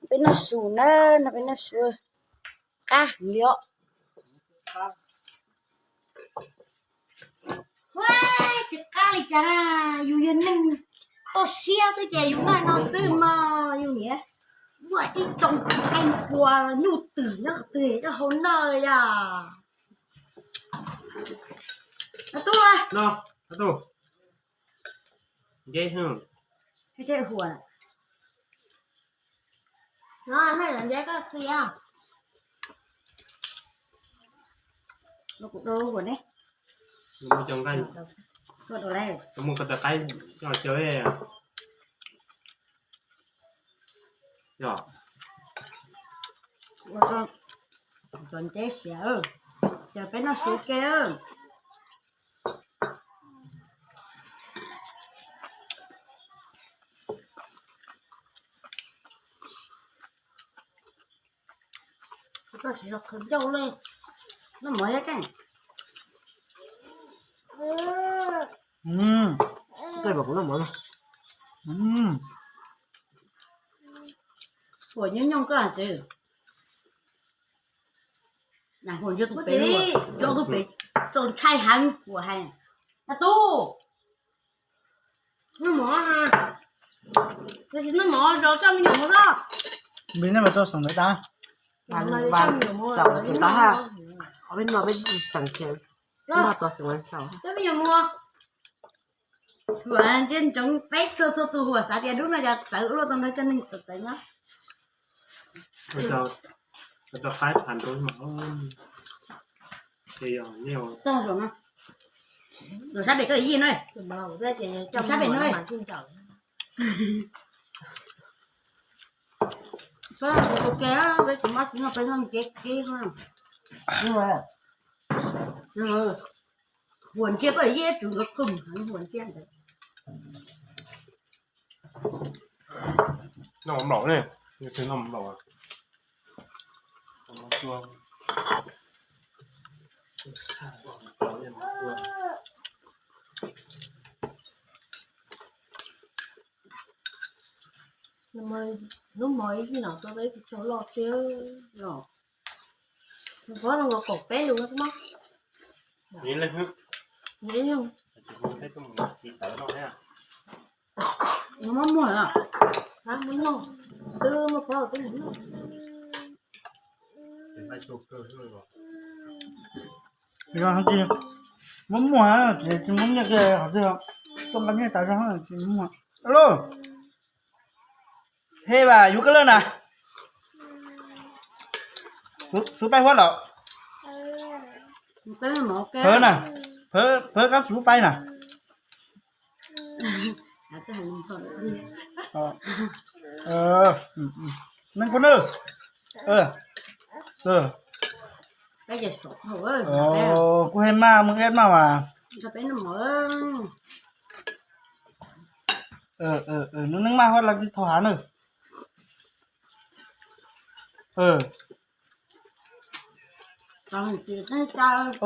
Peb noj su na, no peb noj su qab heev li os. Huaj, tsis qab li cas na, yus yog neeg toj siab xwb ces yus noj no xwb mas yus niam muaj ib tsoom hais nquas nyuj twm nyob qhov twg coj hau noj yom. Tub, tub, nce, huas. No, nej nce koj xi. Kuv do huas ne. Muaj cov nqaij, muaj ko taw qaib coj caw. Yog, ua tau cov nceb siav, ces peb noj su ke. Koj siv los qhwv ncauj li. Noj mov thiab keej. Tej mas kuv noj mov no. Huas nyob nyooj koj tsis. Nas huas ntsia tus pem, ntsia tus pem, txaus ntshai heev huas hais. A tub, noj mov, noj mov zos coj me nyuam mus xwb. Npis nej mas tau xeem ntawd tas. Xeem tas ha. Ob peb no peb xeem kiag, noj tau xeem xaus. Coj me nyuam mus. Huas ntsia ntsoov peb txhua txhua tus huas xav tias dub no yog txawv luaj tau ntawd coj neeg txawv txawv nyob. Tau qaib phav nrau toj zaum no. Sab pem koj yij na. Sab pem no. Peb tus mab txiv no peb noj nceb kib. Huas ntsia koj yij tsum nkawd qw heev huas ntsia ntawd. Noj mov nplaum ne, noj mov nplaum. Hnub hmo ib txhij no tuaj peb tsis tau loj thiab los. Nws pob no nkaus kaum peb lus no. Nws muaj muag, muaj noj, twb muaj pob twb mus noj. Muaj muag, tsis muaj nyiaj kiag qhov twg, tuaj nqa nyiaj tas zog tsis muaj. Alo, he vas yuav kab laj na, xub paib huab lawm. Phawv na, phawv kab xub paib na. Neeg kuv nw. Kuv he maj mus eb maj mas. Nws neeg maj huab lawv tsis tau hav na.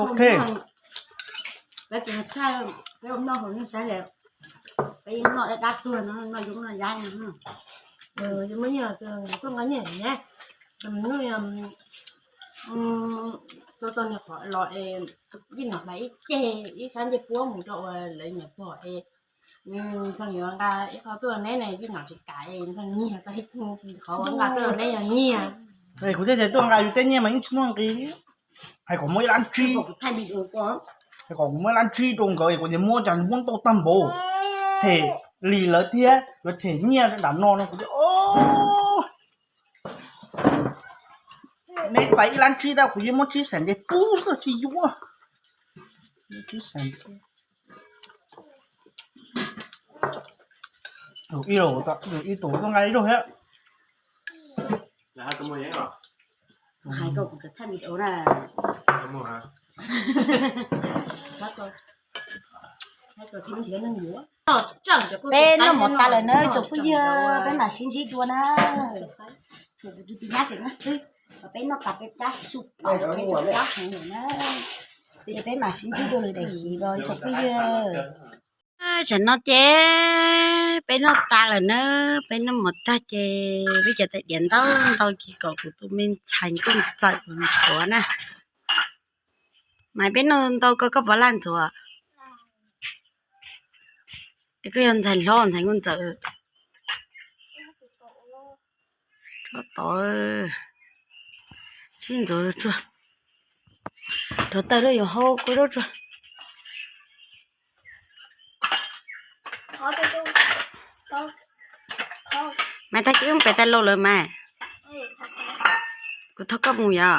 Ok. Peb noj dab tuag no, noj yub noj yab. Tuaj nqa nyiaj ne, tuaj tau nws qhov los es, yij nom hlais ib ceg ib sab ncej puab mus rau ua lawv niam pog es, ntxhee yuav nqa ib qho tuaj neb ne, yij nom tsis kam es ntxhee nyiag tau ib qhov uas nqa tuaj neb yog nyiag. Kuv thiaj tias tuaj nqa yus tej nyiaj mas yeej tsis muaj nqis. Hais kom muab ib lab tsib, hais kom kuv muab ib lab tsib rau nkawd es kuv tias muab cas muab ntau tag npaum, them li lawv thiab yuav them nyiaj nram no no kuv tias, neb txais ib lab tsib tau kuv yeej muab tsib xees nce pub xwb tsis yuav. Tsib xees. Ib tus tuaj nqa ib zaug thiab. Hais koj kuv cov thaj video na. Peb noj mov tas lawm na tsoom phooj ywg, peb mam sib ntsib dua na. Tshuav kuv tus txiv nyab tseem nyob xwb, peb noj tas peb plab su pab peb rov qab heev lawm na. Ces peb mam sib ntsib dua lwm daim hiv los tsoom phooj ywg. Tam no ces peb noj tas lawm na, peb noj mov tag ces peb cov tais diav ntau ntau ces kom kuv tus me ntxhais nkauj ntxawm los ntxuav na. Mas peb noj ntau koj koj puas laj ntxuav? Es koj yog ntxhais hlob ntxhais nkauj ntxawm. Tso tod, sib ntxuav tsuag. Rau taw rau yuav hau kua zaub tsuag. Mas tag kis wb mus pem tais laus lawm mas. Kuv thauj koj mus yom.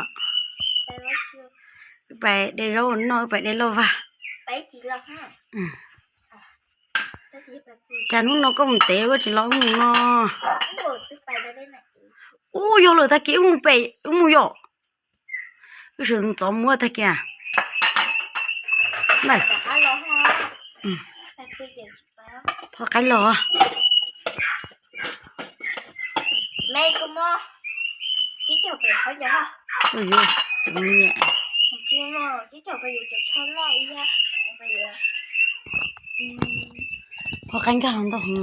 Wb pais de zaub noj, wb pais de lauj vag. Cas hnub no koj mus ntev koj tsis los wb mus no? Ub, yog lawm tag kis wb mus pem, wb mus yom. Wb sawv ntxov mus tag kis. Phoj qaib los. Phoj qaib nkag los ntau heev.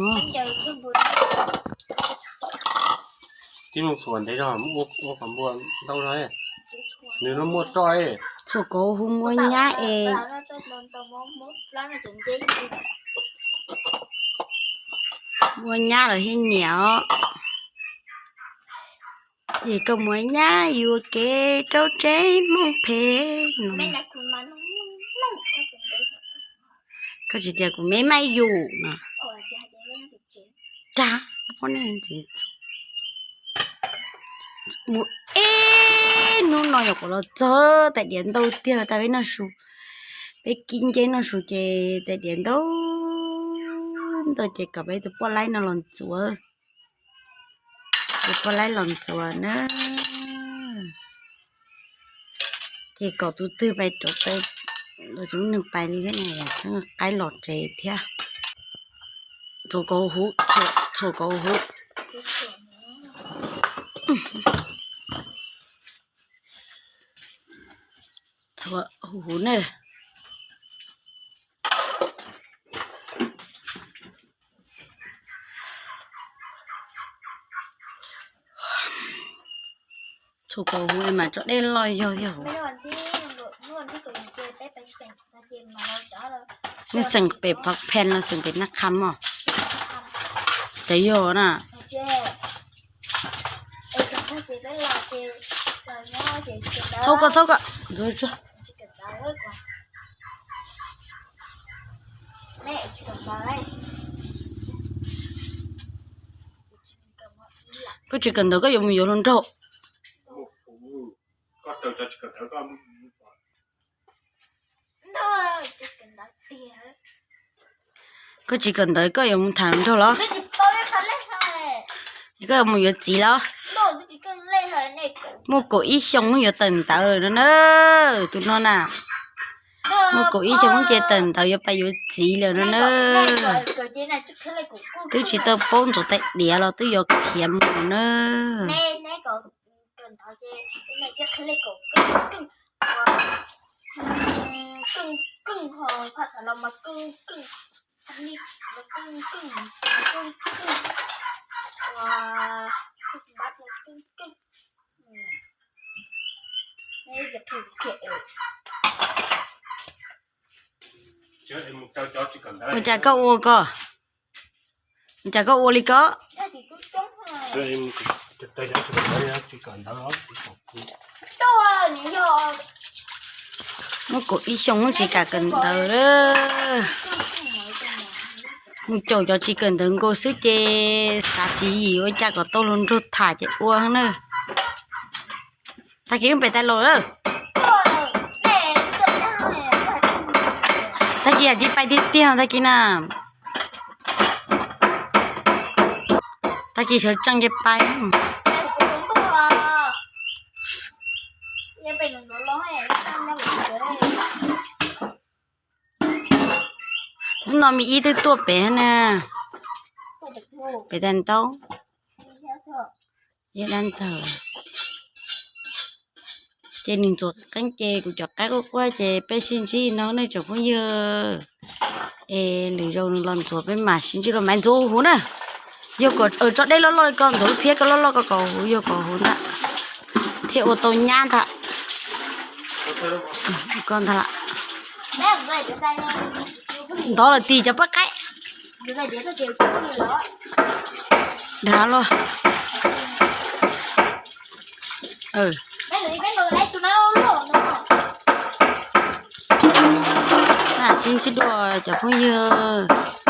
Tib lub txhuas ntev zog ua kom npua ntau zog, nws no muaj roj. Txhuas kauv huv npua nyab es. Npua nyab lawm thiab niam os. Es koj muaj nyab yuav kev rau tsev Hmoob phem no. Koj tsis tias kuv me maj yus no. Rag, pob nej ntxim ntxub. Mus ib hnub no yog kuv los txog tais diav ntau tiag tas peb noj su. Peb kib nceb noj su ces tais diav ntau ntau ces kom peb tus poj laib no los ntxuav. Tus poj laib los ntxuav na. Ces kom tus twg pais rau peb, los tsis muaj neeg pais li thiab ne, txheeb qaib los tsev thiab. Txhuas kauv huv, txhuas kauv huv. Txhuas huv huv ne. Txhuas kauv huv es mas tso dej loj yog yog. Nej xeem pem Phav Phen los xeem pem Naj Qham os? Cov yog na. Txhob koj, txhob koj. Koj tsis kawm ntawv koj yuav mus yuav hluas nraug. Koj tsis kawm ntawv koj yuav mus tham hluas nraug los? Koj yuav mus yuav txiv los? Muaj kaum ib xyoos wb yuav tawm ntawv lawm no na. Tus no na, muaj kaum ib xyoos wb ces tawm ntawv yuav pais yuav txiv lawm no na. Twb tsis tau paub ntxuav tais diav los twb yuav khiav mus na. Ua cas koj ua ko? Ua cas koj ua li ko? Muaj kaum ib xyoos wb tsis kam kawm ntawv. Mus caum cov tsis kawm ntawv nkaus xwb ces xav tswv yim ua cas kom tau hluas nraug tham ces ua na. Tag kis wb pem tais laus lawm. Tag kis yam tsis pais tiag tiag tag kis na. Tag kis sawv tsees ces pais. Hnub no me ib twb tuaj pem na. Pem tais ntaub. Yog dab ntawg. Ces nws ntxuav qeeb ces kuv cov qaib quaj quaj ces peb sib ntsib no nej tsoom phooj ywg. Es lwm zaus nws los ntxuav peb mam sib ntsib los mas ntxuav huv huv na. Yog kom tso dej loj loj ko ntxuav lub phiab ko loj loj ko kom huv yog kom huv ntag. Thiaj ua tau nyab ntag. Ko ntag. Ntov lawm tis cov poj qaib. Dag los. Sib ntsib dua cov phooj ywg.